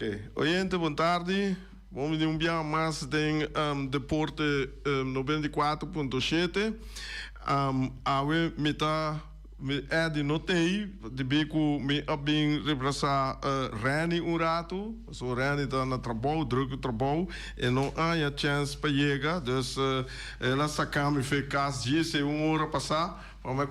Ok, oyente, bon tardi. Bon bini un bia mas den Deporte 94.7. Awe mi ta mi Eddy no t'ey, debí ku mi a bin reemplasa Renny un ratu, pasobra Renny ta na trabou, druk ku trabou, e no haña chèns pa yega, dus el a saka mi for e kas djis e un ora pasá pa mi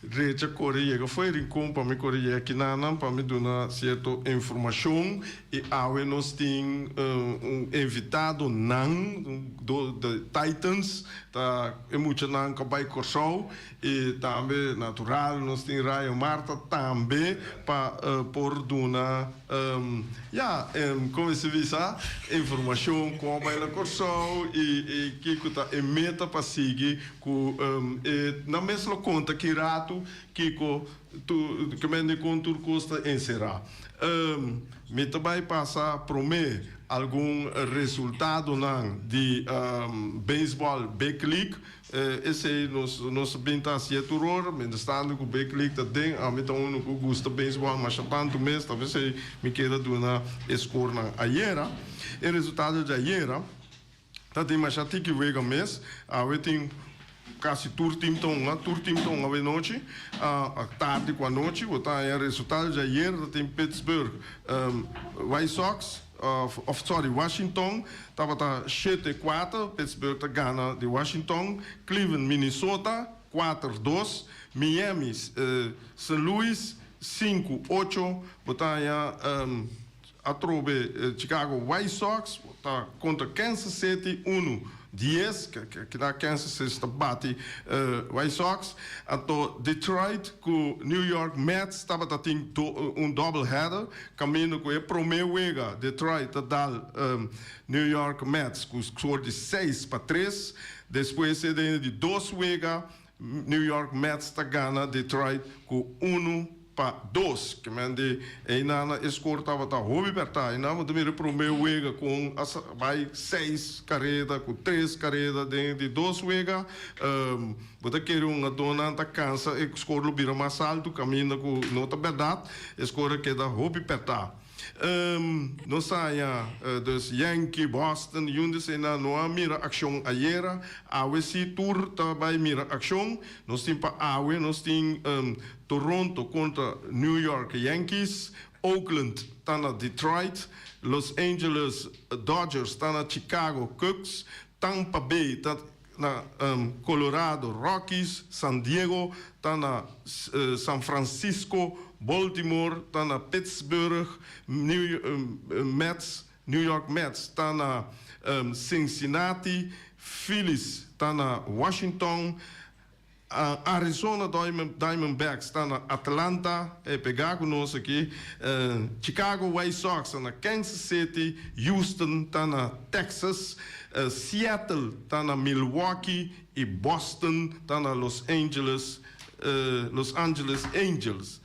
Drecha kore yega fo'i Rincon pa mi kore yega kinanan pa mi duna sierto informashon i awe nos tin un invitadonan de Titans ta e muchanan ku a bai Kòrsou i tambe natural nos tin Rayo Marta tambe pa por duna ya komo se bisa informashon kon a bai na Kòrsou i kiko ta e meta pa sigui Ku e nan mes lo konta ki ratu kiko tur kemen kon tur kos ta enserá. Mi ta bai pasa promé algun resultadonan di beisbòl Big League. Esei nos nos a bin ta hasié tur ora. Mientrastando ku Big League ta den, ami ta unu ku gusta beisbòl masha tantu mes. Ta p'esei mi keda duna e skornan ayera. E resultado di ayera. Ta tin masha tiki wega mes. Awe tin kasi tur team ta hunga. Tur team ta hunga awenochi. Tardi ku anochi. Bo ta haña resultado di ayer. Ta tin Pittsburgh White Sox of sorry Washington tabata shete kuater. Pittsburgh ta gana di Washington. Cleveland Minnesota kuater dos. Miami Saint Louis sinku ocho. Bo ta haña. Atrobe Chicago White Sox ta kontra Kansas City unu dies, keda Kansas City ta bati White Sox. Anto Detroit ku New York Mets tabata tin un double header kaminda ku e prome wega Detroit ta dal New York Mets ku skor di 6-3. Despues e den di dos wega New York Mets ta gana Detroit ku 1-2. Ke men di einan e skor tabata hopi pèrtá. Einan bo ta mira e promé wega kon a bai seis kareda ku tres kareda den di dos wega. Bo ta kere un hungadónan ta kansa e skor lo bira mas altu kaminda ku no ta bèrdat. E skor a keda hopi pèrtá. Nos haña dus Yankee, Boston, yun eseinan no a mira akshon ayera. Awe si tur ta bai mira akshon. Nos tin pa awe nos tin Toronto kontra New York Yankees, Oakland ta na Detroit, Los Angeles Dodgers ta na Chicago Cubs, Tampa Bay ta na Colorado Rockies, San Diego ta na San Francisco, Baltimore ta na Pittsburgh, New Mets, New York Mets ta na Cincinnati, Phillies ta na Washington, Arizona Diamondbacks ta na Atlanta, e pegá ku nos aki, Chicago White Sox ta na Kansas City, Houston ta na Texas, Seattle ta na Milwaukee i Boston ta na Los Angeles, Los Angeles Angels.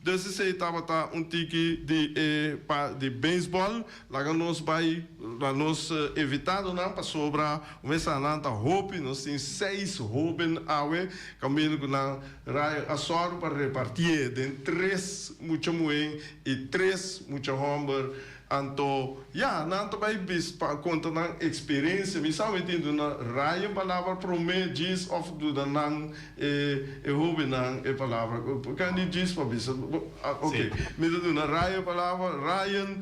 Dus esei tabata un tiki di e pa di beisbòl. Laga nos bai na nos invitadonan pasobra mesa nan ta hopi. Nos tin seis hoben awe kaminda ku nan Ryan a sòru pa repartié den tres mucha muhé i tres mucha hòmber. Anto, ya, nan ta bai bis pa konta nan eksperensia. Mi sa mi tin duna Ryan palabra promé djis òf duna nan e e hóbennan e palabra. Kan di djis pa bisa? Oke, mi ta duna Ryan palabra. Ryan,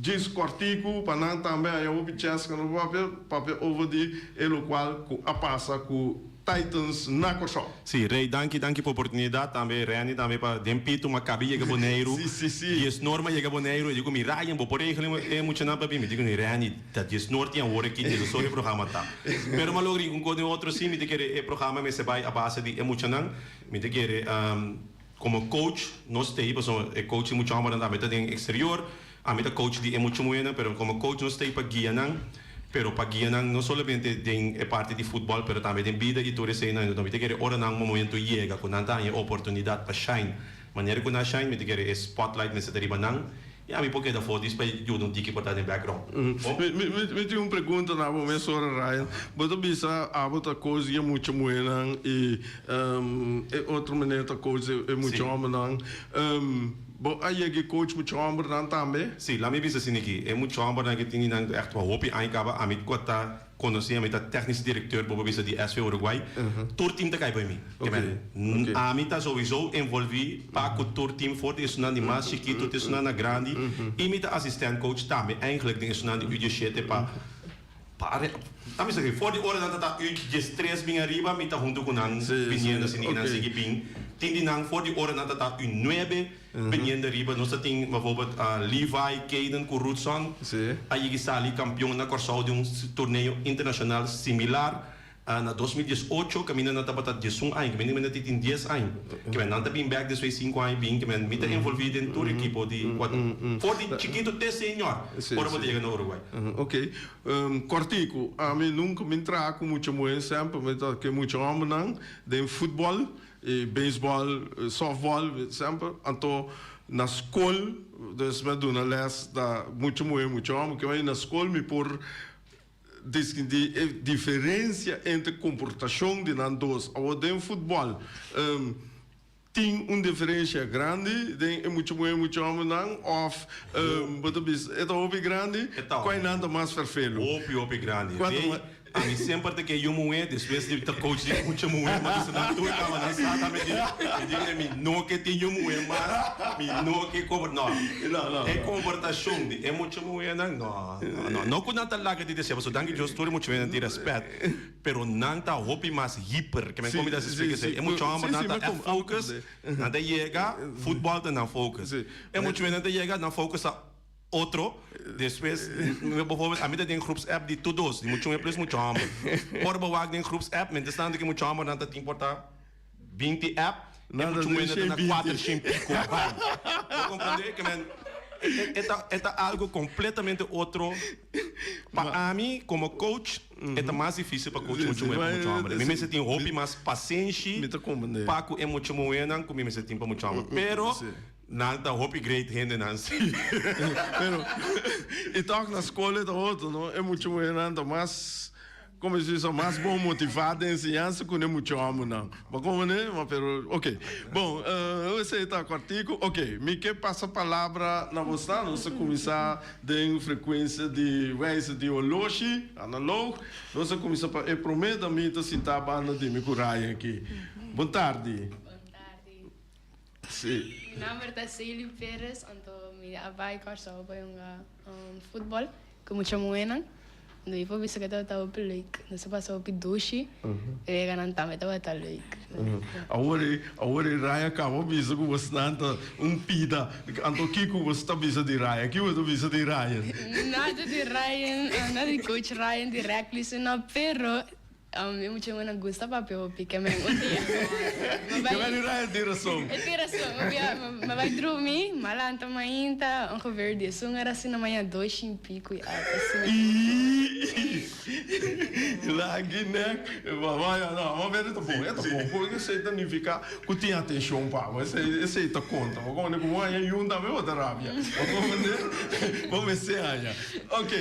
djis kòrtiku pa nan tambe haña hopi chèns ku nan por papia, papia over di e lokual ku a pasa ku Titans na Kòrsou. Sí, Rey, danki, danki pa oportunidat. Tambe Renny tambe pa den pito ma kabi yega Boneiru. Sí, sí, sí. Dies nor ma yega Boneiru. E di ku mi, Ryan, bo por regla e muchanan pa bin? Mi di ku mi, Renny, ta dies nor tin awor aki, dies osor e programa ta. Pero mi a logra un kos den otro sí, mi ta kere e programa mester bai a base di e muchanan. Mi ta kere komo coach nos ta ei pasobra e coach di mucha hòmbernan tambe ta den eksterior. Ami ta coach di e mucha muhernan, pero como coach nos ta ei pa guia nan, pero pa guia nan no solamente den e parti di futbol, pero tambe den bida y tur eseinan. Enton mi ta kere ora nan momento yega cu nan ta haña e oportunidad pa shine, manera cu nan a shine mi ta kere e spotlight mester ta riba nan. I ami por keda for dis pa yuda un tiki por ta den background. Bon. Mi tin un pregunta na bo mesora Ryan. Bo ta bisa abo ta coach di e mucha muhernan i e otro meneer ta coach di e mucha hombernan. Bo a yega e coach mucha hombernan tambe? Si, laat mi bisa asina aki, e mucha hombernan ke tin di nan echt pa hopi aña kaba ami ku a ta Konosí ami ta technisch directeur bo por bisa di SV Uruguay. Tur team ta kai pa mi. Ke men ami ta souiso envolví pa ku tur team for di esunnan di mas chikitu te esunnan na grandi i mi ta assistent coach tambe eigenlijk den esunnan di U diesshete pa pa ta bisa ke for di ora nan ta ta U diestres bin ariba mi ta huntu ku nan biniendo asina i nan sigui bin. Tin di nan for di ora nan ta ta U nuebe Biniendo riba nos ta tin bijvoorbeeld Levi, Kayden ku Rudson a yegi sali kampion na Kòrsou di un torneo internashonal similar na 2018 kaminda nan tabata 11 aña, kaminda nan tin dies aña. Kimen nan ta bin bèk despues sinku aña bin kimen mi ta envolví den tur ekipo di for di chikitu te senior ora bo ta yega na Uruguay. Ok, kòrtiku, ami nunka mi traha ku mucha muhé semper mi ta ke mucha hòmbernan den futbòl. E beisbòl, sòftbòl, semper. Anto na skol, dus mi a duna lès na mucha muhé, mucha hòmber. Ke manera na skol mi por distinguí e diferensia entre komportashon di nan dos. Awor den futbòl tin un diferensia grandi den e mucha muhé, mucha hòmbernan òf bo ta bisa e ta hopi grandi? Kua nan ta mas fèrfelu? Hopi, hopi grandi. Ami semper ta ke yu muhé, despues di ta coach di mucha muhé, ma bisa nan tur kaba nan sa tambe di mi di mi no ke tin yu muhé mas, mi no ke komporta, no, e komportashon di e mucha muhénan, no, no, no, no ku nan ta laga di desea, pasobra danki Dios tur e mucha muhénan tin rèspèt, pero nan ta hopi mas hiper, ke men kon mi ta splika esei, e mucha hòmbernan ta ègt focus, nan ta yega, futbòl ta nan focus, e mucha muhénan ta yega, nan focus ta. Otro, despues, bijvoorbeeld, ami ta den groepsapp di tur dos, di mucha muher plus mucha homber. Ora bo wak den groepsapp, mientras tanto ki mucha hombernan ta tin por ta 20 app, e mucha muhernan ta na kuater shen piko. Bam! Bo comprende? Ke men, e ta, e ta algo completamente otro. Pa ami, como coach, e ta mas dificil pa coach mucha muher ku mucha homber. Mi mester tin hopi mas pasenshi pa ku e mucha muhernan ku mi mester tin pa mucha homber. Pero. Nan ta hopi great hendenan si. Pero y toch na school e ta otro no, e mucha muhernan ta mas como se bisa mas bon motiva den enseñansa cu e mucha hombernan. Bo comprende? Ma pero ok. Bon esey ta cuartico. Ok mi ke pasa palabra na bosnan. Nos a cuminsa den frecuencia di wijzer di oloshi, analoog. Nos a cuminsa pa e prome damita sinta banda di mi cu Ryan aki. Bon tardi. Bon tardi. Mi nomber ta Celie Perez, anto mi a bai Kòrsou pa hunga futbòl ku mucha muhénan. Anto mi por bisa ku e tabata hopi leuk. Nos a pasa hopi dushi, e weganan tambe tabata leuk. Awor e, awor e Raya kaba bisa ku bosnan ta un pida. Anto kiko bos ta bisa di Raya? Kiko bo ta bisa di Ryan? Nada di Ryan, nada di coach Ryan directly, sino pero Mi mucha munan gusta papia hopi ke men un dia mi bai. Ke men Ryan tin rason. E tin rason. Mi bia mi bai drumi, mi a lanta mainta ongeveer diesun ora asina maña dos y pico y algo asina. Iiii lagi nek. Vaya no, ma bere ta bon, e ta bon. Porque esey ta nifica cu tin atencion pa bo. Esey esey ta conta. Bo comprende? Cu bo haña yun tambe bo ta rabia. Bo comprende? Bo mester haña. Ok.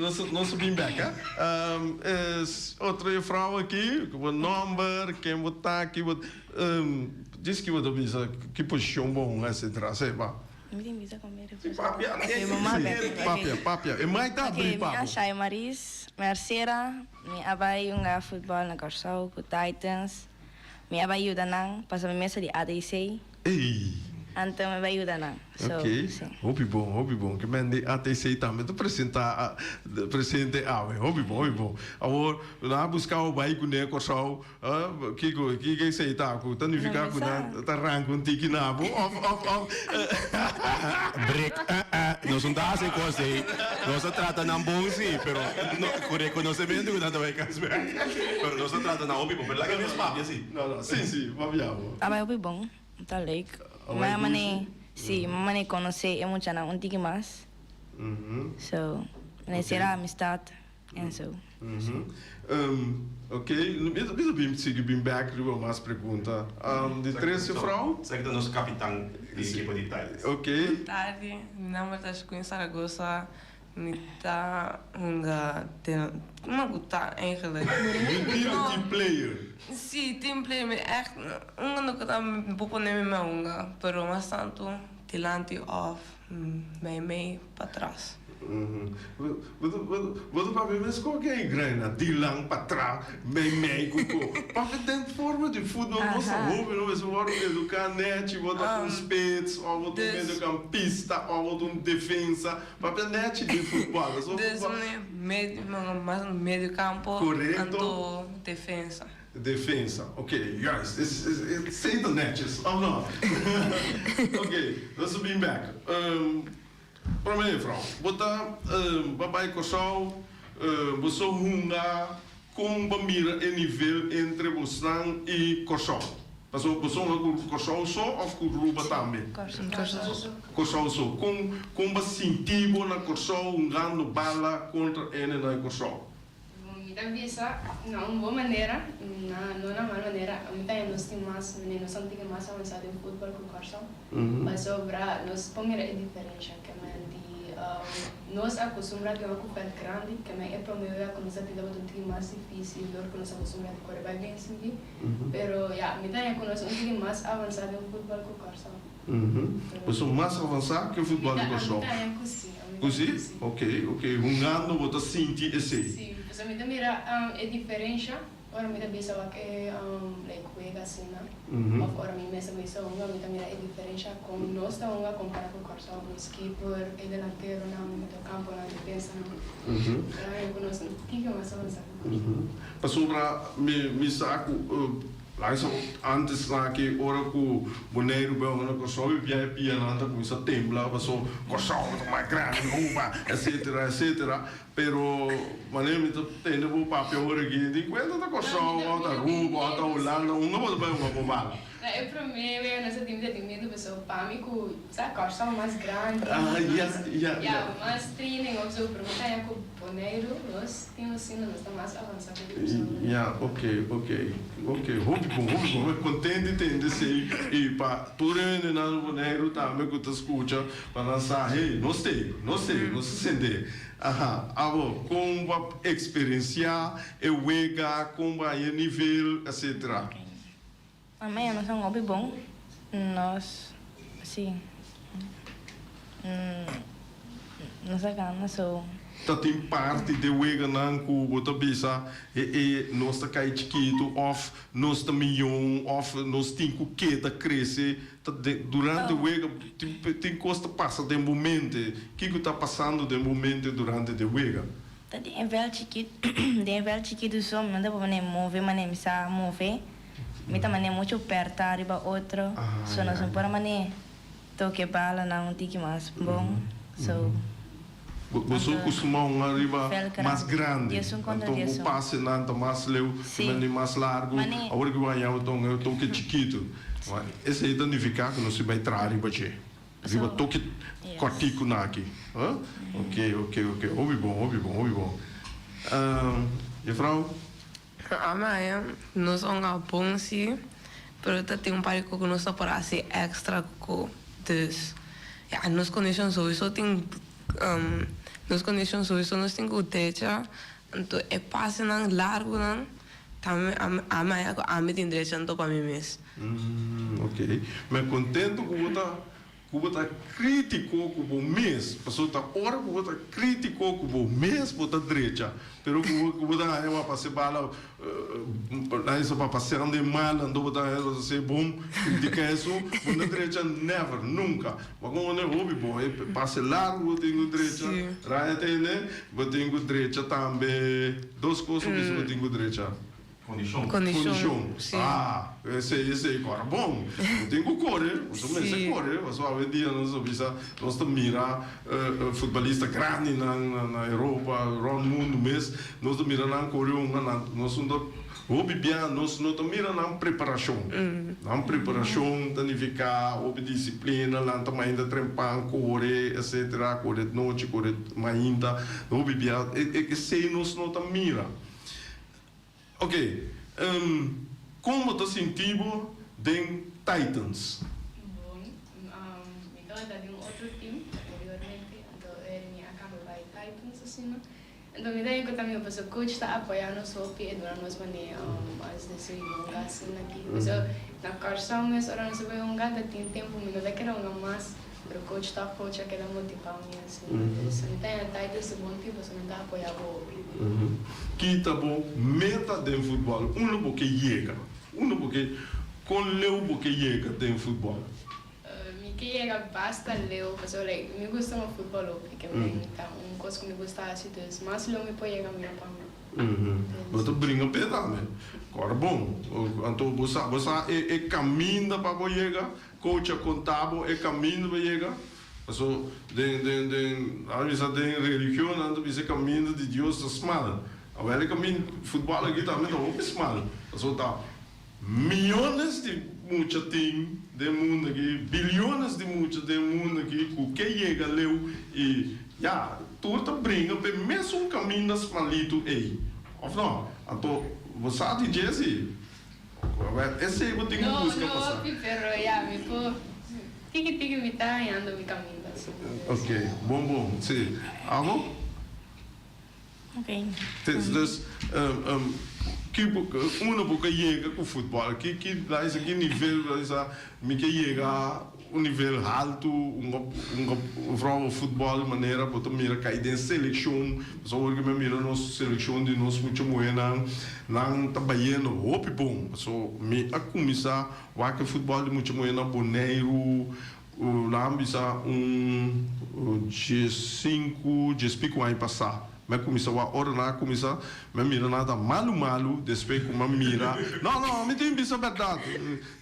Nos nos a bin bek eh. Otro juffrouw aki, bo nomber, ken bo ta, ki bo djis ki bo ta bisa, ki posicion bo hunga etcetera. Así ba. Mi tin bisa con mi Sí, papia. Ok, mi mama Papia, papia. E mai ta abri pa bo. Ok, mi a Shai Maris, mi a Sera, mi a bai hunga futbol na Kòrsou ku Titans. Mi a bai yuda nan, pasobra mi mester di ADC. Ey! Anto mi bai yuda nan. So, Ok, si. hopi bon, hopi bon. Ke men di ATC tambe ta presenta, presente awe. Hopi bon, hopi bon. Awor, nan a buska bo bai kuné Kòrsou, kiko, kiko esei ta? Ku ta nifiká ku nan ta ranka un tiki na bo òf, òf, òf. Break, eh, eh. Nos no ta hasi kos ei. Nos a trata nan bon sí, pero no, ku rekonosementu ku nan ta bai kas bèk. Pero nos a trata nan hopi bon. Pero laga mes papia sí. No, no, sí, sí, papia bo. A bai hopi bon. Ta leuk. Mi mane, si, mi mane konosé e muchanan un tiki mas. So, mane sera amistad. En zo. Ok, mi ta bin sigui bin bek riba mas pregunta. Di tres juffrouw. Esaki ta nos kapitan di ekipo di Titans. Ok. Bon tardi, mi nomber ta Shquin Saragoza, mi ta hunga den, no ku ta eigenlijk. Mi bira team player. Si, team player, mi echt hunga no ku ta mi por pone mi me hunga, pero mas tantu dilanti of mei mei patras. Bo ta papia mes con ken grena dilan patras mei mei cu co papia den forma di futbol nos ta hopi no mester worde educa nechi bo ta un spits of bo ta un mediocampista of bo ta un defensa papia nechi den futbol Dus mas medio campo anto defensa. Defensa, ok, juist, esey ta netjes, of no? Ok, nos ta bin bek. Prome juffrouw, bo ta bo bai Kòrsou, bo so hunga kon bo mira e nivel entre bosnan i Kòrsou? Pasobra bo so hunga ku Kòrsou so òf ku Ruba tambe? Kòrsou so. Kon kon bo sinti bo na Kòrsou hungando bala kontra ene na Kòrsou? Mi ta bisa na un bon manera, na no na mal manera, mi ta haña nos tin mas, mene nos a un tiki mas avansá den futbòl ku Kòrsou, pasobra nos por mira e diferensha ke men di nos a kustumbrá di hunga ku vèlt grandi, ke men e promé wea ku nos a tin tabata un tiki mas difísil dor ku nos a kustumbrá di kore bai bien sigui, pero ya, mi ta haña ku nos a un tiki mas avansá den futbòl ku Kòrsou. Boso mas avansá ku e futbòl di Kòrsou? Mi ta haña ku sí. Ku sí? Ok, ok. Hungando bo ta sinti esei? Sí, pasobra mi ta mira e diferensha ora mi ta bisa wak e like wega asina òf ora mi mes ta bisa hunga mi ta mira e diferensha kon nos ta hunga kompará ku Kòrsou, nos keeper, e delanteronan, mediokamponan, defensanan. Mi ta haña ku nos ta un tiki mas avansá ku Kòrsou. Pasobra mi sa ku Luister, antes na ki ora ku Boneiru bai hunga na Kòrsou i bia e pianan ta kuminsá tembla paso Kòrsou ta mas grandi Aruba etsetera etsetera pero manera mi ta tende bo papia ora aki di kuenta ta Kòrsou òf ta Aruba òf ta Hulanda unda bo ta bai hunga bo bala. Na e promé wega nos a tin mi ta tin miedu paso pa mi ku sa Kòrsou mas grandi Ah ya ya ya mas training òf so pero mi ta haña ku Boneiru nos tin asina nos ta mas avansá ku Kòrsou. Ya ok ok. Ok, hopi bon, hopi bon. Mi kontent di tende esei i pa tur hendenan di Boneiru tambe ku ta skucha pa nan sa, hey, nos t'ei, nos t'ei, nos ta send'é. Aha, abo, kon bo a eksperensiá e wega, kon bo a haña e nivel, etsetera? Amaya, nos a un hopi bon. Nos, si, nos a gana, so. Ta tin parti den weganan ku bo ta bisa, e e nos ta kai chikitu òf nos ta mion òf nos tin ku keda krese. Ta den durante wega tin tin kos ta pasa den bo mente. Kiko ta pasando den bo mente durante den wega? Ta den e vèlt chikitu den e vèlt chikitu so mi no ta por manera move manera mi sa move. Mi ta manera muchu pèrta riba otro, so nos no por a manera toke balanan un tiki mas bon, so. Boso kustumá un ariba mas grandi, anto bo pasenan ta mas leu, mende mas largu, awor ki bo haña bo ta un toke chikitu. Esei ta nifiká ku nos tin bai traha riba dje, riba toke kòrtikunan aki. Oke, oke, oke, hopi bon, hopi bon, hopi bon. Jefrou? Amaya, nos a hunga bon si, pero ta tin un par di ko ku nos ta por hasi extra ku dus ya nos kondishon souiso tin nos kondishon souiso nos tin ku drecha anto e pasenan largunan tambe amaya ku ami tin drecha anto pa mi mes. Ok, mi kontento ku bo ta Ku bo ta krítiko ku bo mes, pasobra ta ora ku bo ta krítiko ku bo mes bo ta drecha, pero ku bo ku bo ta haña pa pasa e bala nan bisa pa pasean den mal anto bo ta haña pa se bon kritika eso bo no drecha never nunka. Bo a komo hopi bon e pase largu bo tin ku drecha Raya tende bo tin ku drecha tambe dos kos bo bisa bo tin ku drecha. Kondishon. Kondishon. Si. Ah, esei, esei kor bon. Bo tin ku kore, bo ta mester kore, pasobra awendia nos ta bisa, nos ta mira futbolista grandinan na Europa, rònt mundu mes, nos ta mira nan kore hunga, nan, nos no ta. Hopi bia nos no ta mira nan preparashon. Nan preparashon ta nifiká hopi disiplina, lanta mainta trempan, kore, etsetera, kore nochi, kore mainta. Hopi bia esei nos no ta mira. Ok, kon bo ta sinti bo den Titans? Bon, mi tabata den un otro team anteriormente, anto mi a kambia bai Titans asina. Anto mi ta encontra mi pasobra coach ta apoya nos hopi e duna nos manera mas de sigui hunga asina aki. Pasobra na Kòrsou mes ora nos a bai hunga ta tin tempu mi no ta kere hunga mas pero coach tòg coach a keda motiva mi asina. Dus mi ta haña Titans ta bon team pasobra nan ta apoya bo hopi. Ki ta bo meta den futbòl? Unda bo ke yega? Unda bo ke, kon leu bo ke yega den futbòl? Mi ke yega basta leu pasobra like mi gusta mo futbol hopi ke mi ta un kos ku mi gusta hasi dus mas leu mi por yega mihor pa mi. Bo ta bringa p'e tambe. Kòrda bon. Anto bo sa bo sa e e kaminda pa bo yega? Coach a konta bo e kaminda pa yega? Paso den den den nan bisa den religion nan ta bisa e kaminda di Dios ta smal. Awel e kaminda futbol aki tambe ta hopi smal. Paso ta Miyones di mucha tin den mundu aki, bilyones di mucha den mundu aki ku ke yega leu i ya, tur ta bringa p'e mesun kaminda smalitu ei. Òf no? Anto bo sa di dje si? Esei bo tin ku No, buska no pasá. hopi, pero ya, mi por tiki tiki mi ta hañando mi kaminda si. Ok, bon bon, si. Abo? Dus ki unda bo ka yega ku futbòl? Ki ki laisa ki nivel laisa mi ke yega un nivel haltu un vrouwen futbòl manera bo ta mira kai den selekshon pasobra ora ku mi a mira nos selekshon di nos mucha muhénan nan ta bayendo hopi bon pasobra mi a kuminsá wak e futbòl di mucha muhé na Boneiru Nan bisa un diesinku, diespiku aña pasá. Mi a kuminsá wak ora nan a kuminsá, mi a mira nan ta malu malu, despues ku mi a mira, no, no, mi tin bisa bèrdat,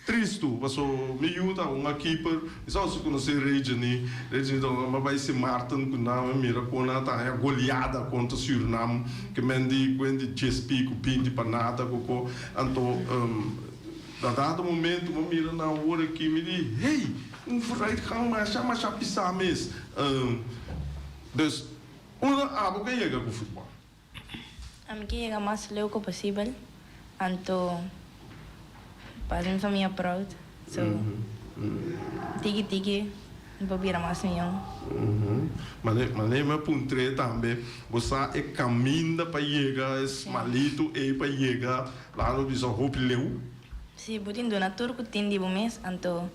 tristu, paso mi yu ta un a keeper, mi sa si konosé Regenie, Regenie ta un, mi a bai Sint Maarten ku nan, mi a mira kon nan ta haña goliada kontra Surinam, ke men di kuen di diespiku, binti pa nada, koko, anto. Na dado momento mi a mira nan awor aki mi di, hey, un vooruitgang masha masha pisá mes. Dus, unda abo ke yega ku futbòl? Ami ke yega mas leu ku posibel, anto pa hasi mi famia proud. So, tiki tiki mi por bira mas mihó. Mane, mane mi a puntr'é tambe, bo sa e kaminda pa yega, e smalitu ei pa yega Laat nos bisa hopi leu. Si bo tin duna tur ku tin di bo mes anto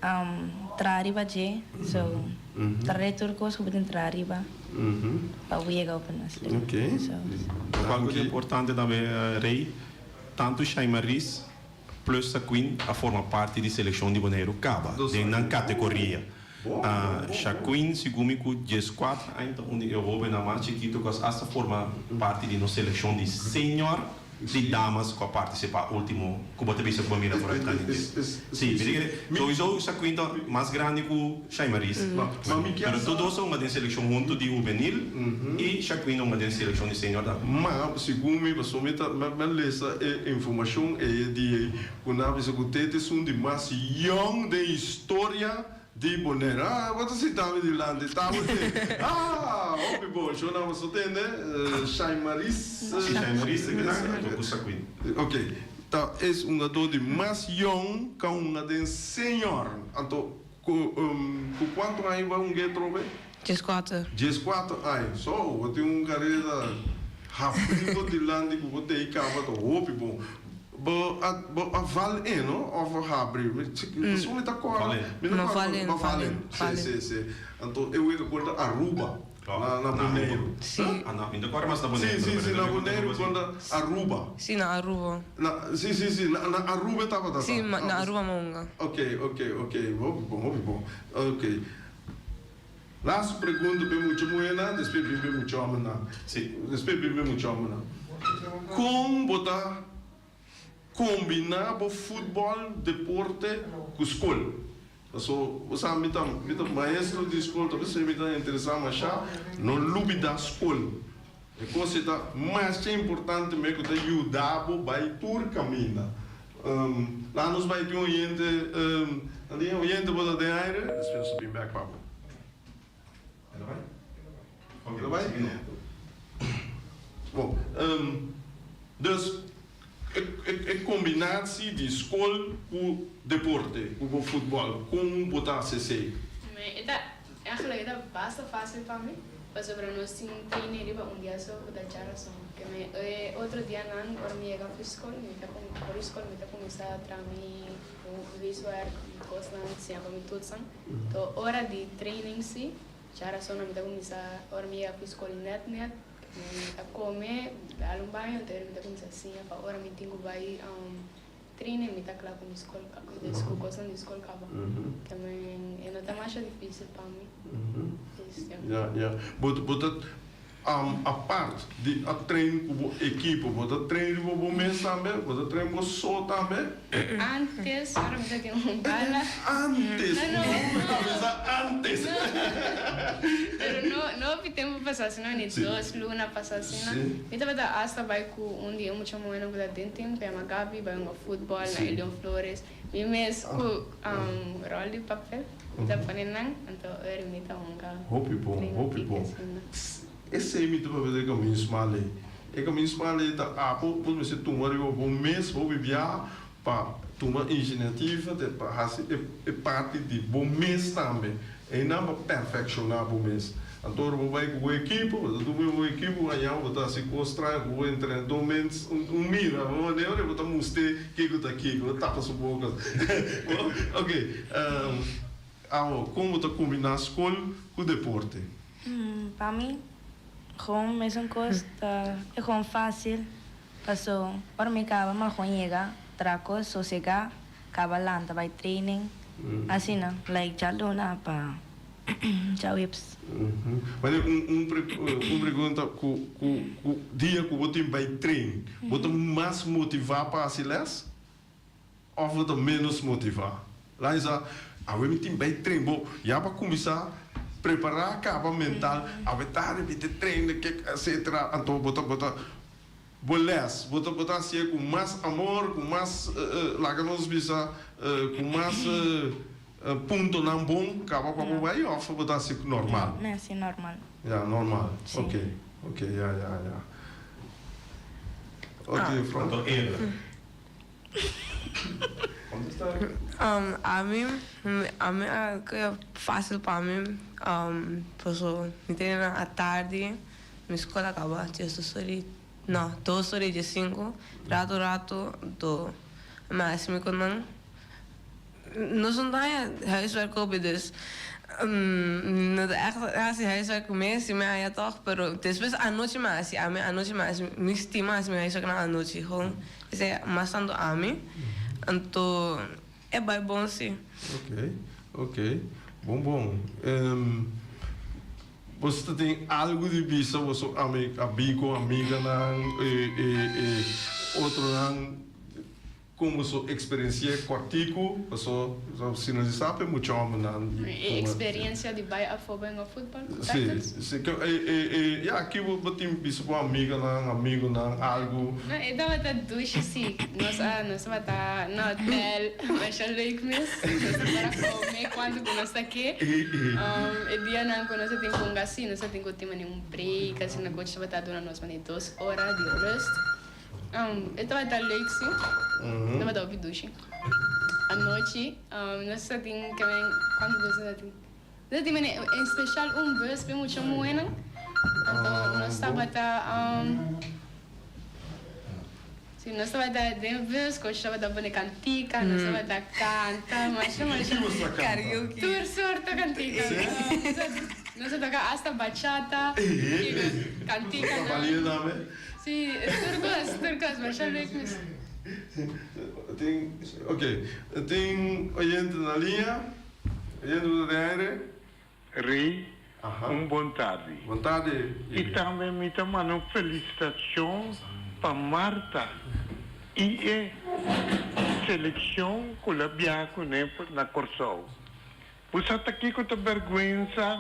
traha riba dje so traha tur kos ku bo tin traha riba pa bo yega open mas leu so. Lokual ku ta importante tambe Rey, tantu Shaimaris plus Shaquin a forma parti di selekshon di Boneiru kaba den nan kategoria. Shaquin segun mi ku dieskuater aña ta un di e hobennan mas chikitu ku a hasta forma parti di nos selekshon di senior di damas ku a partisipá ultimo ku bo ta bisa ku bo mira por atrás di dje. Sí, mi ta kere souiso Shaquin ta mas grandi ku Shaimaris pero tur dos a hunga den selekshon huntu di hubenil i Shaquin a hunga den selekshon di senior tambe. Ma segun mi pasobra mi ta mi a lesa e informashon ei e dia ei ku nan a bisa ku Tete esun di mas yong den historia Di Bonaire. Ah, bo ta sinta mi dilanti. Ta bo te. Ah, hopi bon. Sho nan boso tende. Shaimaris. Si, Shaimaris ta keda anto ku Saquin. Ok. Ta es hungadó di mas yong ka hunga den senior. Anto ku ku kuantu aña bo a hung'é trobe? Dieskuater. Dieskuater aña. So, bo tin un karera hafri bo dilanti ku bo tei kaba ta hopi bon. Bo a bo a val in no of a habri? Mi pasobra mi ta kòrda mi ta kòrda bo val in si si si anto e wega kontra Aruba na na Boneiru. Si. Ah no mi ta kòrda mas na Boneiru. Si si si na Boneiru kontra Aruba. Si na Aruba. Na si si si na na Aruba e tabata ta. Si na Aruba monga. Ok ok ok hopi bon hopi bon ok. Laatste pregunta p'e mucha muhénan, despues bin p'e mucha hòmbernan. Sí. Despues bin p'e mucha hòmbernan. Kon bo ta kombiná bo futbòl, deporte ku skol? Paso bo sa mi ta mi ta maestro di skol, ta p'esei mi ta interesá mashá. No lubidá skol. E kos ei ta masha importante me ku ta yuda bo bai tur kaminda. Laat nos bai tin oyente, Nadine, oyente bo ta den aire? Despues nos ta bin bek pa bo. El a bai? El a bai? Bon, dus e kombinatie di skol ku deporte, ku bo futbòl, kon bo ta hasi esei? E ta, eigenlijk e ta basta fácil pa mi, pasobra nos tin trainen riba un dia so ku ta djarason. Ke mi e otro dianan ora mi yega for skol, mi ta for di skol mi ta kuminsá traha mi huiswerk, mi kosnan, siña pa mi toetsen. To ora di training si, djarason mi ta kuminsá ora mi yega for skol nèt nèt. Mi ta come, dal un baño, anto mi ta cuminsa siña pa ora mi tin cu bay training mi ta cla cu mi scol dus cu cosnan di scol caba. Tamen e no ta masha dificil pa mi. Ya, ya. Bo bo ta apart di a train cu bo ekipo, bo ta train riba bo mes tambe? Bo ta train bo so tambe? Antes, ora mi ta tin un bala. Antes! No, no. Mi ta pensa antes. No. Pero no, no hopi tempu pasá asina, ni dos luna pasá asina. Mi tabata hasta bai ku un di e mucha muhénan ku ta den tim, ku yama Gaby, bai hunga futbòl na Elion Flores. Mi mes ku ròl di papel, mi ta pone nan, anto ora mi ta hunga. Hopi bon, hopi bon. Esei mi ta papia den kamin smal ei. E kamin smal ei ta abo bo mester tuma riba bo mes hopi biaha pa tuma inisiativa te pa hasi e parti di bo mes tambe. Einan pa perfekshoná bo mes. Anto ora bo bai ku bo ekipo, bo ta tuma bo ekipo aña bo ta hasi kos straño ku bo entrenadó mens un mira bo manera ora bo ta mustr'é kiko ta kiko, bo tapa su boka. Oke, abo kon bo ta kombiná skol ku deporte? Pa mi, gewoon mesun kos ta e gewoon fásil, paso ora mi kaba mi a gewoon yega traha kos, sosegá, kaba lanta bai training, asina, like djaluna pa djaweps. Mane un un pregunta ku ku ku dia ku bo tin bai train bo ta mas motivá pa hasi lès? Of bo ta menos motivá? Liza, Awe mi tin bay train. Bo ya bo a cuminsa prepara caba mental, awe tarde mi tin train, ke etcetera. Anto bo ta bo ta bo les, bo ta bo ta hacié cu mas amor, cu mas laga nos bisa cu mas puntonan bon caba pa bo bay of bo ta haci normal? Mi haci normal. Ya, normal. Si. Ok, ok, ya, ya, ya. Ok, juffrouw. Anto Edra. Ami, ami a keda fácil pa mi, paso mi tene nan atardi, mi skol a kaba diesdos ora i, no, dos ora i diesinku, rato rato do mi a hasi mi ku nan. Nos no ta haña huiswerk hopi dus no ta ègt hasi huiswerk mes si mi haña tòg pero despues anochi mi hasi ami anochi mi hasi mi stima hasi mi huiswerknan anochi gewoon esei mas tantu ami anto e bai bon si. Ok ok bon bon boso ta tin algu di bisa boso amigo amiganan e otronan. Kon boso eksperensi'é kòrtiku? Paso si nos di sa pa e mucha hòmbernan di E tuma. eksperensia di bai afó bai hunga futbòl ku Si, Titans? si. Ke e e e ya aki bo bo tin bisa bo amiganan, amigunan algu. No, e tabata dushi si. Nos a nos tabata na hotèl, masha leuk mes. Nos a para kome kuantu ku nos ta ke. E dianan ku nos a tin ku hunga si, nos a tin ku tin mane un break, asina coach tabata duna nos mane dos ora di rust. E tabata leuk si. Tabata hopi dushi. Anochi nos ta tin ke men cuanto bus nos ta tin? Nos ta tin mene en special un bus pe mucha muhenan. Anto nos tabata si nos tabata den bus coach tabata pone cantica nos tabata canta masha masha. Ki boso ta canta? Tur sorto cantica. Nos a toca hasta bachata canticanan. Sí, tur kos, tur kos, masha leuk mes. Tin, ok, tin oyente na liña, oyente bo ta den aire. Rey, un bon tardi. Bon tardi, I tambe mi ta manda un felicitacion pa Marta i e seleccion cu la biaha cune na Corsou. Bo sa ta kico ta berguensa,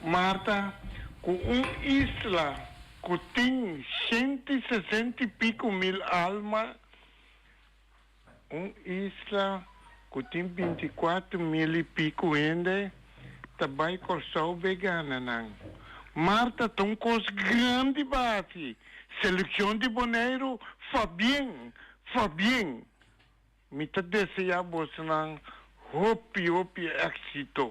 Marta, cu un isla. ku tin 160 i piku mil alma, un isla ku tin 24 mil i piku hende, ta bai Kòrsou be gana nan. Marta, ta un kos grandi basi. Selekshon di Boneiru, pabien, pabien. Mi ta deseá bosonan hopi hopi éksito.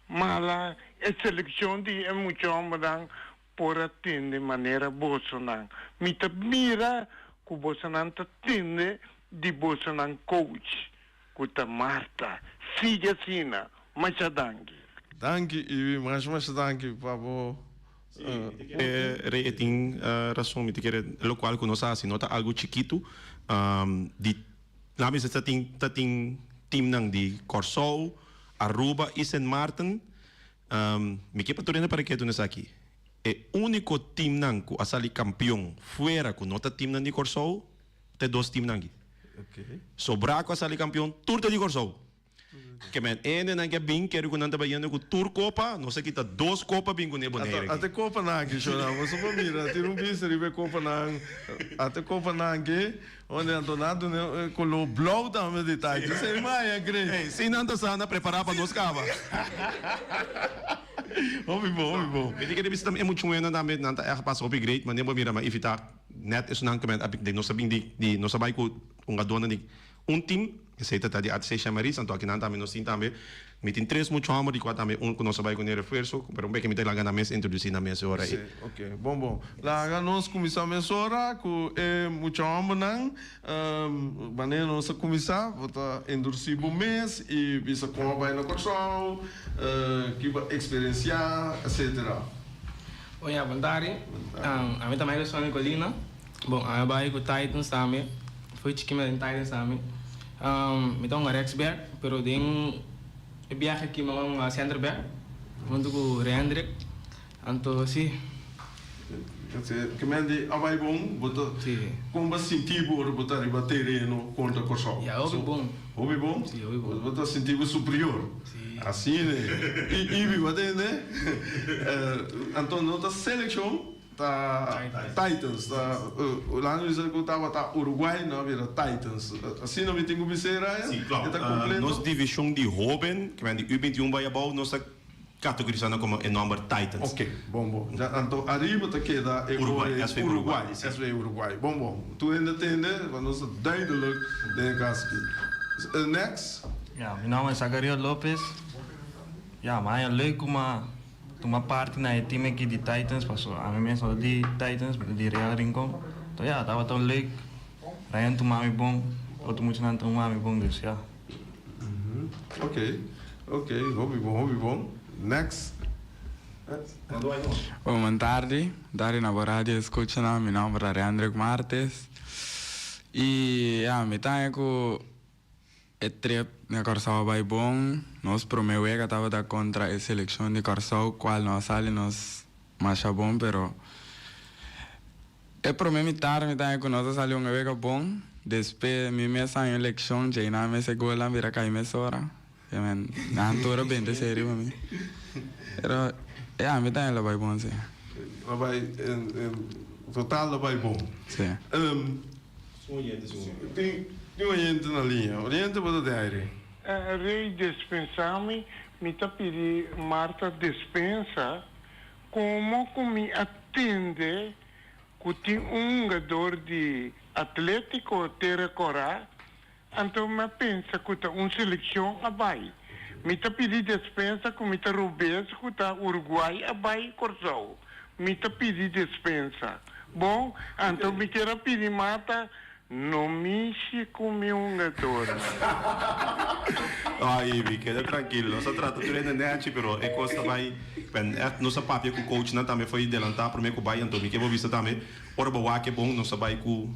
Mala e selekshon di e mucha hòmbernan por a tende manera bosonan. Mi ta mira ku bosonan ta tende di bosonan coach, ku ta Marta. Sigui asina. Masha danki. Danki, Ibi. Masha masha danki pa bo. Rey e tin rason, mi ta kere lokual ku nos a hasi no ta algu chikitu. Di la mester ta tin ta tin teamnan di Kòrsou, Aruba i Sint Maarten. Mi ke pa tur hende para ketu nesaki. E úniko teamnan ku a sali kampion fuera ku no ta teamnan di Kòrsou ta e dos teamnan aki. Sobrá ku a sali kampion tur ta di Kòrsou. Ke men hendenan ke a bin kere ku nan ta bayendo ku tur kopa, nos a kita dos kopa bin kuné Bonaire aki. Ate kopanan aki, shona, boso por mira, tira un bista riba e kopanan, ate kopanan aki, onde anto nan a duna e koló blou tambe di tachi, esei maya great. Ey, si nan ta sa nan prepara pa nos kaba. Hopi bon, hopi bon. Mi tin kere bisa tambe e muchuenan tambe nan ta ègt pasa hopi great, manera bo mira ma evita nèt esunnan ke men a bin, nos a bin di, di nos a bai ku un adorno di un team, esei ta ta di ATC Shamaris, anto akinan tambe nos tin tambe, mi tin tres mucho homber di kua tambe un ku nos a bai ku ne refuerso, pero un beke mi ta laga nan mes introdusí nan mes e ora ei. Sí, ok, bon bon. Laga nos kuminsá mesora ku e mucha hombernan, manera nos a kuminsá, bo ta indurusí bo mes i bisa kon a bai na Kòrsou, ki bo a eksperensiá, etcetera. Bon ya, bon tardi. Ami ta Michael Sonny Colina. Bon, ami a bai ku Titans tambe. Foi chiki mi a den Titans tambe. Mi ta hunga rechtsback, pero den e biahe aki mi a hunga centerback huntu ku Rendrick. Anto si. Ke men di a bai bon, bo ta kon bo a sinti bo ora bo ta riba tereno kontra Kòrsou? Ya, hopi bon. Hopi bon? Si, hopi bon. Bo ta sinti bo superior? Si. Asina e. I Ibi, bo a tende? Anto no ta selekshon. Ta Titans ta Orlando bisa ku tabata Uruguay no a bira Titans asina mi tin ku bis'é Ryan Sí, e ta kompleto. Nos divishon di hoben ke men di U 21 bai abou nos ta kategorisá nan komo e nòmber Titans. Ok bon bon ja anto ariba ta keda e Uruguay SV Uruguay SV Uruguay bon bon tur hende a tende pa nos ta duidelijk den e kas aki next. Ya mi nòmber ta Zacharias Lopez ya mi haña leuk ku mi a tuma parti na e team aki di Titans paso ami mes no ta di Titans mi ta di Real Rincon enton ya tabata un leuk Ryan tuma mi bon otro muchanan tuma mi bon dus ya. Ok ok hopi bon hopi bon next. Bon bon tardi, tardi na bo radio escuchanan mi nomber ta Rendrick Martes y ya mi ta haña cu E trip na Kòrsou a bai bon. Nos promé wega tabata kontra e selekshon di Kòrsou kual no a sali nos masha bon pero e promé mitar mi ta haña ku nos a sali un wega bon. Despues mi mes haña un lekshon djei nan mes e golnan bira kai mesora. Nan tur a benta esei riba mi. Pero ya mi ta haña lo bai bon si. Lo bai en total lo bai bon. Si. Tin un oyente na liña. Oyente bo ta den aire. Rey despensa mi, mi ta pidi Marta despensa, como cu mi a tende cu tin un hungador di Atletico Terra Cora, anto mi a pensa cu ta un seleccion a bay. Mi ta pidi despensa cu mi ta robes cu ta Uruguay a bay Corsou. Mi ta pidi despensa. Bon, anto mi kier a pidi Marta no mishi cu mi hungadornan. Ay, mi keda trankil. Nos a trata tur hende nechi, pero e cos ta bay ben. Echt, nos a papia cu coachnan tambe fo'i delanta prome cu bay. Anto mi ke bo bisa tambe, ora bo wak e bon, nos a bay cu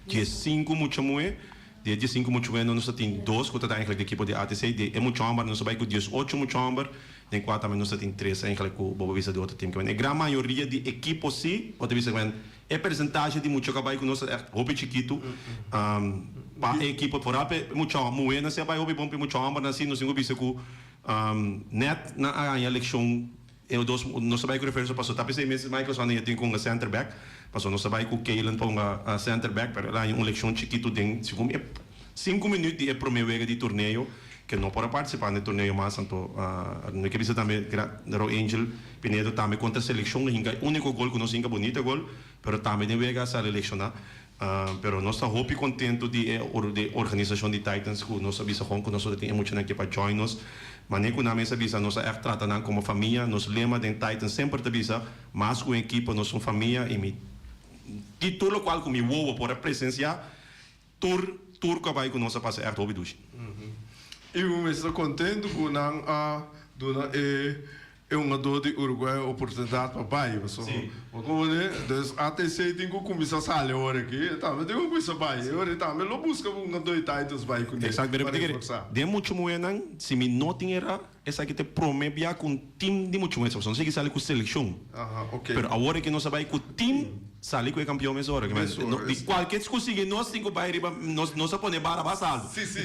15 mucha muhe. Di e 15 mucha muhe nos a tin dos cu ta ta eigenlijk di ekipo di ATC. Di e mucha homber nos a bay cu 18 mucha homber. Den kua tambe nos ta tin tres eigenlijk ku bo por bisa di otro team. E gran mayoria di ekipo si, bo ta bisa ku e persentashe di mucha ku a bai ku nos ta ègt hopi chikitu pa e ekipo. Foral pa e mucha muhénan si a bai hopi bon, pa e mucha hòmbernan si nos tin ku bisa ku nèt nan a haña lekshon. E dos nos ta bai ku refuerso paso ta pesei mes Michael Sonny a tin ku hunga center back paso nos ta bai ku Kaylen pa hunga center back pero el a haña un lekshon chikitu den segun e sinku minüt di e prome wega di torneo ke no por a partisipa den e torneo mas anto mi ke bisa tambe Ro Angel Pinedo tambe kontra selekshon a hinka e uniko gol ku nos hinka bunita gol pero tambe den wega a sali lekshoná. Pero nos ta hopi contento di e di organisacion di Titans cu nos a bisa con cu nos lo tin e muchanan aki pa join nos. Mane cu nan mes a bisa nos a echt trata nan como famia. Nos lema den Titans semper ta bisa mas cu un ekipo nos un famia y mi di tur locual cu mi wowo por a presencia tur tur cu a bay cu nos a pasa echt hopi dushi. Y mi mester contento cu nan a duna e E hungadó di Uruguay oportunidat pa bai, pasobra bo komo dus ATC tin ku kuminsá sali awor aki, e tambe tin ku kuminsá bai, e ora e tambe lo buska un hungadó di Titans bai kuné Exacto, pa reforsá. Den muchu muhénan, si mi no tin erá, esaki ta e promé bia ku un tim di muchu muhé, pasobra nos a sigui sali ku selekshon, pero awor aki nos a bai ku tim. Sali ku e kampion mesora. Di kualke ku sigui nos tin ku bai riba nos nos a pone bara bas alto. Si si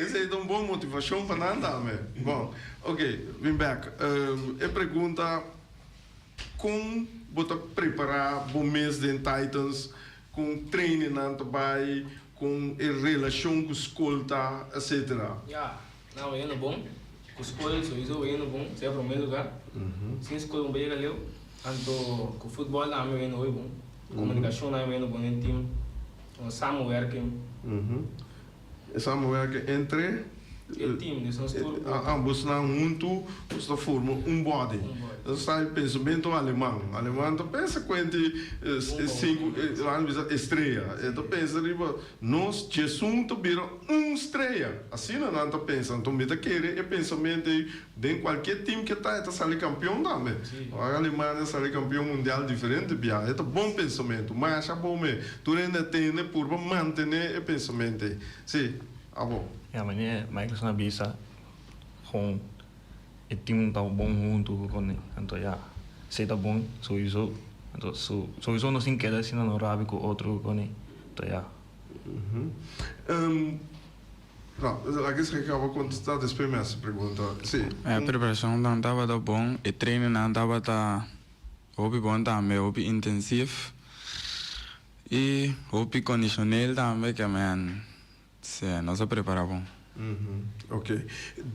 esei ta un bon motivashon pa nan tambe. Bon ok bin bek e pregunta kon bo ta prepara bo mes den Titans kon training nan ta bai kon e relashon ku skol ta etcetera. Ya nan a yendo bon ku skol sowiso a yendo bon esei a prome lugar sin skol bo yega leu. Anto ku futbòl nan mi wende hopi bon. Komunikashon nan mi wende bon den team. Un samenwerking. E samenwerking entre. E team, dus nos tur. Ambos nan huntu nos ta forma un body. Nos ta e pensamentu aleman. Aleman ta pensa kuenti sinku, laga bisa estrea. E ta pensa riba nos djesun ta bira un strea. Asina nan ta pensa. Anto mi ta kere e pensamentu ei Den cualkier team ke ta e ta sali campeon tambe. Ora Alemania sali campeon mundial diferente bia. E ta bon pensamentu. Masha bon me. Tur hende a tende purba mantene e pensamentu ei. Si, abo. Ya meneer Michelson a bisa gewoon e team ta bon hunto cu con anto ya esey ta bon sowieso anto sowieso nos tin keda asina no rabia cu otro cu con anto ya. No, laga esaki kaba kontestá, despues mi hasi pregunta. Sí. E preparashonnan tabata bon, e trainingnan tabata hopi bon tambe, hopi intensief i hopi kondishoneel tambe ke men sí, nos a prepará bon. Oke.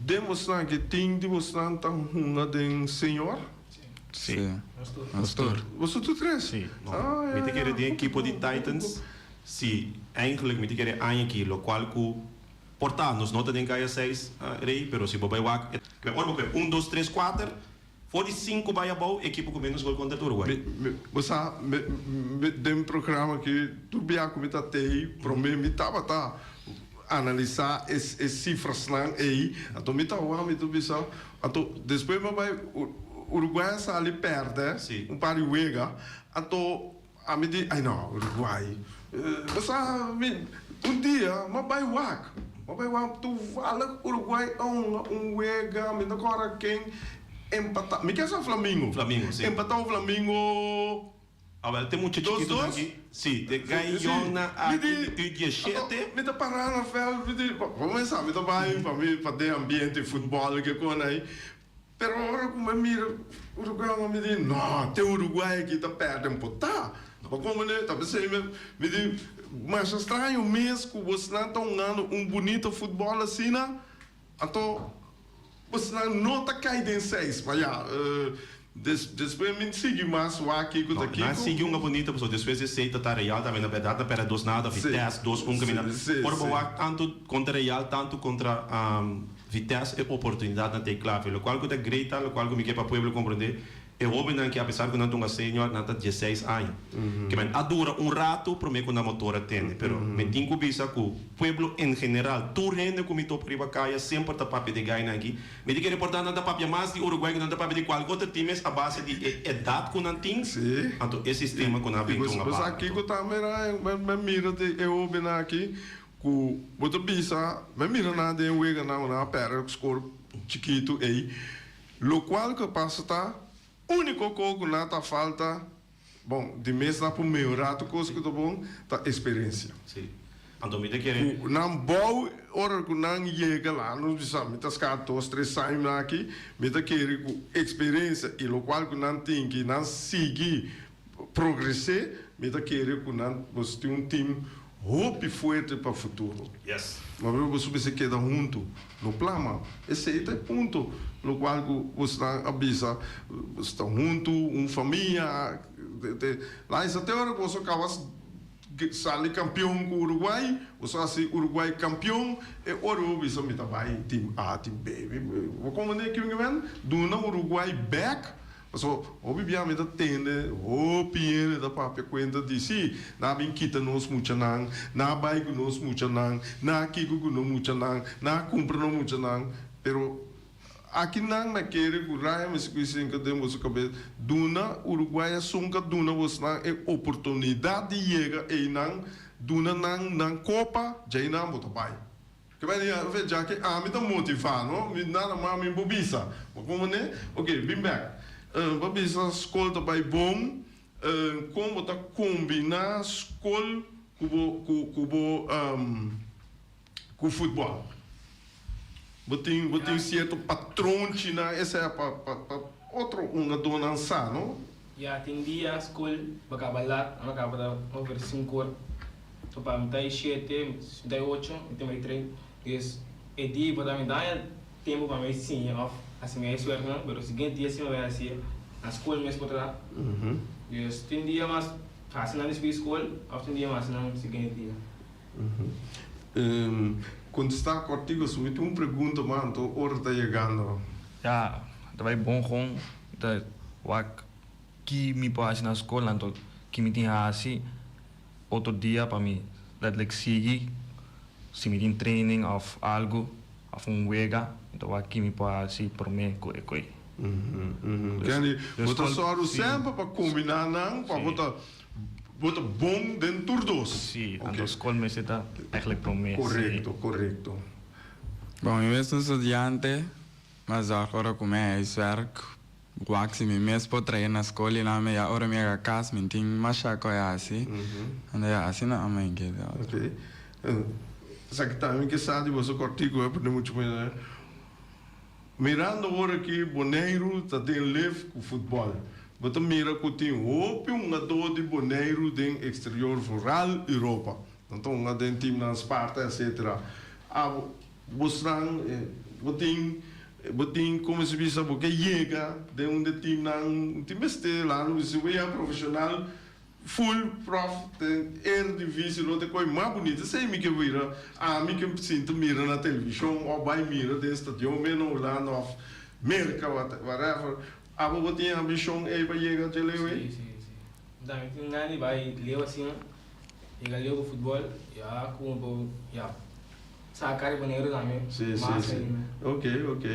Den bosnan aki tin di bosnan ta hunga den señor? Sí. Nos tur. Boso tur tres? Sí. Mi ta kere den ekipo di Titans. Si, eigenlijk mi ta kere aña aki, locual cu por ta, nos no ta den caya seis, Rey, pero si bo bay wak e ora bo kue un, dos, tres, cuater, for di cinco bay abou, ekipo cu menos gol contra ta Uruguay. Mi, bo sa, mi, mi, den programa aki, tur bia cu mi ta tey, prome mi tabata analisa e, e cifrasnan ey, anto mi ta wak, mi ta bisa, anto despues mi a bay Uruguay a sali perde un par di wega, anto Ami di, ai no, Uruguay. Bo sa, mi, un dia m'a bai wak. M'a bai wak, toevallig Uruguay a hunga un wega, mi no kòrda ken, empatá, mi ke sa Flamingo. Flamingo, si. Empatá un Flamingo. Awel, te mucha Dos, chikitonan dos? aki, si, te gai Si. yòngnan Mi aki di, di U diesshete. Mi ta pará na vèlt, mi di, bo mester sa, mi ta bai pa mi, pa den ambiente futbòl ke kon ei. Pero ora ku mi a mira Uruguay mi di, no, te Uruguay aki ta pèrdè un potá. Pa komo ne? Ta p'esei mi mi di, masha straño mes ku bosnan ta hungando un bunito futbòl asina, anto bosnan no ta kai den seis. Ma ya, despues mi sigui mas wak kiko ta No, nan kiko. sigui hunga bunito pasobra despues di esei ta ta Real tambe na bèrdat ta pèrdè dos nada, Vitesse dos un kaminda. Ora bo wak tantu kontra Real tantu kontra Vitesse e oportunidatnan ta e clave. Locual cu ta great ta locual cu mi ke pa pueblo comprende, e hobennan ki apesar cu nan ta un senior, nan ta dieseis aña. Ke men a dura un rato prome cu nan motor a tende, pero mi tin cu bisa cu pueblo en general, tur hende cu mi topa riba caya semper ta papia di e gainan aki. Mi ta kere por ta nan ta papia mas di Uruguay cu nan ta papia di cualke otro team mes a base di e edad cu nan tin, anto e sistema cu nan a bin Y tunga bo sa banda. kico tambe mi mira di e hobennan aki? Ku bo ta bisa, Mi a mira nan den weganan ku nan a pèrdè skor chikitu ei. Lokual ku a pasa ta, úniko kos ku nan ta falta, bon, di mes nan por mehorá tur kos ku ta bon, ta eksperensia. Sí. Anto mi ta kere. Ku nan bou ora ku nan yega la nos bisa mi ta ska dos tres aña aki mi ta kere ku eksperensia i lokual ku nan tin ki nan sigui progresé mi ta kere ku nan boso tin un tim hopi fuerte pa futuro. Yes. Ma bo boso mester keda huntu no plama esei ta e punto lokual ku bosnan a bisa boso ta huntu un famia la esa te ora ku boso kaba Sali kampion ku Uruguay, boso hasi Uruguay kampion, e ora bo bisa mi ta bai team A, team B. Bo komprende kico mi men? Duna Uruguay bek, pasobra hopi bia mi ta tende hopi hende ta papia kuenta di si, nan a bin kita nos muchanan, nan a bai ku nos muchanan, nan a kiko ku nos muchanan, nan a kumpra nos muchanan, pero Aki nan na kere ku Ryan mester ku sinka den boso kabes. Duna Uruguay asun ka duna bosnan e oportunidat di yega einan, duna nan nan kopa, djainan bo ta bai. Ke bai di a fe djaki ami ta motiva no, mi nada mas mi bo bisa. Bo komprende? Ok, bin bek. Bo bisa skol ta bai bon, kon bo ta kombina skol ku bo ku bo ku futbòl. Bo tin bo tin sierto patronchinan esei pa pa pa otro hungadónan sa, no? Ya, tin dia skol bo kaba lat, amo kaba ta over sinku or, so pa mitad di shete, mitad di ocho mi tin bai train. Dus e dia bo ta mi daña tempu pa mi siña òf hasi mi huiswerknan, pero siguiente dia si mi bai hasié na skol mes por ta. Dus tin dia mas hasi nan despues di skol òf tin dia mas hasi nan siguiente dia. Contesta cortico su mi tin un pregunta mas anto ora ta yegando. Ya, ta bai bon gon ta wak ki mi por hasi na skol anto ki mi tin hasi otro dia pa mi letterlijk sigui si mi tin training of algo of un wega mi ta wak ki mi por hasi prome ku e koe. Kenny, bo ta sòru semper pa kombiná nan pa bo ta Bo ta bon den tur dos. Sí, anto skol mester ta eigenlijk promé. Korekto, korekto. Bon, mi mes un studiante, ma zorg ora ku mi huiswerk wak si mi mes por trae na skol i nan mi ya ora mi yega kas mi tin masha ku e hasi, anto ya asina a mi keda. Ok. Esaki tambe mi ke sa di boso kòrtiku e pone muchu mester. Mirando ora ki Boneiru ta den lef ku futbòl, bo ta mira ku tin hopi hungadó di Boneiru den eksterior vooral Europa. Nan ta hunga den timnan Sparta etcetera. Abo bosnan bo tin bo tin komo si bisa bo ke yega den un de timnan un tin mester laga bisa bo yega profeshonal Full prof den eredivisie lo ta koe mas bunita esei mi ke mira ami ke sinta mira na television of bai mira den stadion me na Hulanda of Merca whatever abo bo tin ambicion ei pa yega dje leu ei? Si si si mi tambe tin gana di bai leu asina yega leu ku futbol ya ku un poco ya saca di Boneiru tambe Si si mas si ainda. ok ok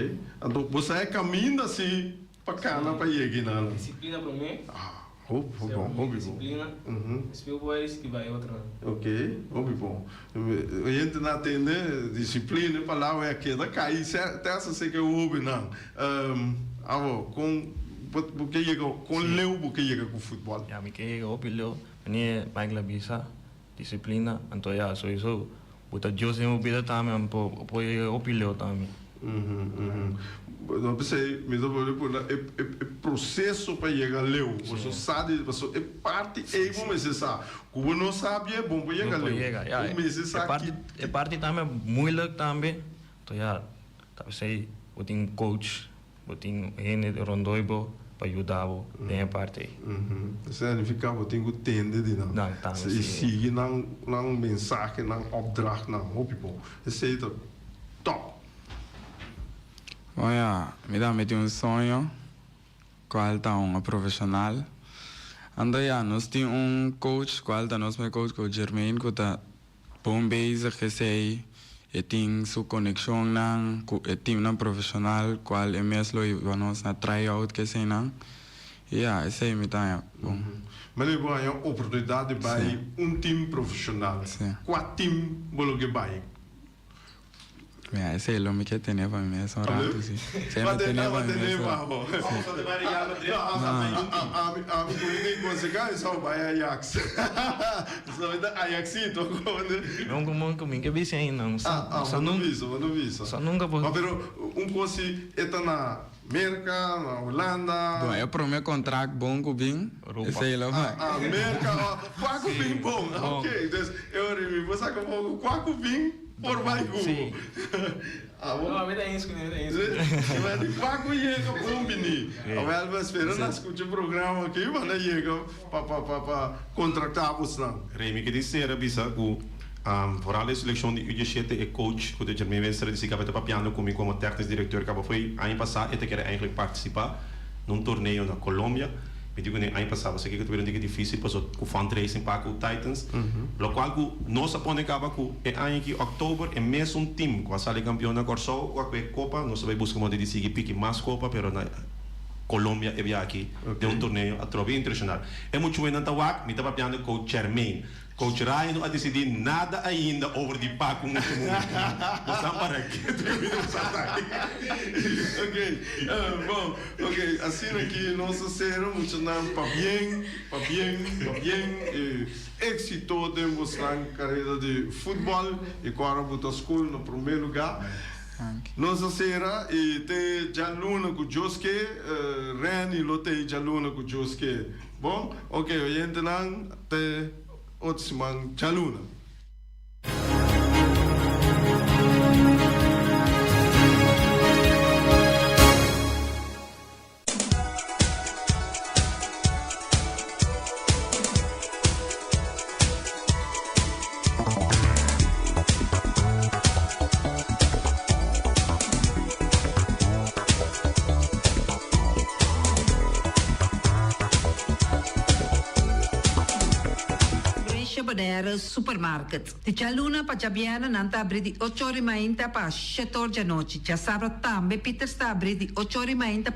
anto bo sa e caminda si pa cana pa yega einan? Disciplina prome. Ah. Hopi bon, hopi bon. Disciplina, despues bo a riski bai otro nan. Ok, hopi bon. Oyente nan tende, disciplina e palabra a keda kai te hasta seke hobennan. Abo, kon bo ke yega, kon leu bo ke yega ku futbòl? Ya, mi ke yega hopi leu. Mane Michael a bisa, disciplina, anto ya, sowiso Bo ta Dios den bo bida tambe, bo por yega hopi leu tambe. No p'esei mi ta pone por e proseso pa yega leu. Bo so sa di paso e parti ei bo mester sa. Ku bo no sa bien bo no por yega leu. Bo mester sa ki. E parti tambe moeilijk tambe. To ya ta p'esei bo tin coach. Bo tin hende rondoi bo pa yuda bo den e parti ei. Esei significa bo tin cu tende di nan. Nan tambe, I si. sigui nan nan mensahe, nan opdracht nan hopi bon. Esei ta top. Bon ya, mi tambe tin un soño cual ta un profesional. Anto ya, nos tin un coach cual ta nos mey coach, coach Jermaine, cu ta Bon bezig esey, e tin su coneccionnan cu e teamnan profesional cual e mes lo yuda nos na try out keseynan. Y ya, esey mi ta haña bon. Mane bo haña oportunidad di bay un team profesional, cua team bo lo ke bay? Mira, esei lo mi ke tene pa mi mes un ratu si. Esei mi tene pa mi mes un ratu. Ami ku mi tin konsehá esou bai Ajax. Esou ta Ajaxito. Un komon ku mi ke bisa ainda. Ah, ah, bo no bisa, bo no bisa. Sa nunka por. Pero un kos si e ta na Merka, na Hulanda. Bon, e prome kontrakt bon ku bin, esei lo bai. Ah, Merka, kua ku bin bon. Ok, dus e ora mi por saka poko kua ku bin por bai ku bo. Abo? No, mi ta eens ku mi ta eens ku mi. Ma di kua ku yega bon bini. Awel bo spera nan skucha e programa aki pa nan yega pa pa pa pa kontraktá bosnan. Remy ke di sera bisa ku Vooral e seleccion di U diesshete e coach cu ta Jermaine Wenstra di si caba ta papiando cu mi como technisch directeur caba foi aña pasa e ta kere eigenlijk participa na un torneo na Colombia. Mi di cu ne aña pasa pasobra kico ta bira un tiki dificil paso cu fundraising pa cu Titans. Locual cu nos a pone caba cu e aña aki october e mesun team cu a sali campeon na Corsou cu a cu e copa nos ta bay busca modo di sigui piki mas copa pero na Colombia e bia aki den un torneo atrobe internacional. E muchuenan ta wak mi ta papiando cu Jermaine. Coach Ryan no a disidí nada ainda over di pa ku mucha muhé. Bo sa para ke tur mi no sa ta. Ok, bon, ok, asina ki nos a sera muchanan pabien, pabien, pabien e éxito den bosnan karera di futbòl i ku ora bo ta skol na promé lugá. Nos a sera i te djaluna ku Dios ke, Renny lo te djaluna ku Dios ke. Bon, ok oyentenan, te otro siman djaluna. Grecia Bonaire Supermarket. Di djaluna pa djabièrnè nan ta abrí di ocho ora i mainta pa shete or djanochi. Djasabra tambe Pieters ta abrí di ocho ora i mainta.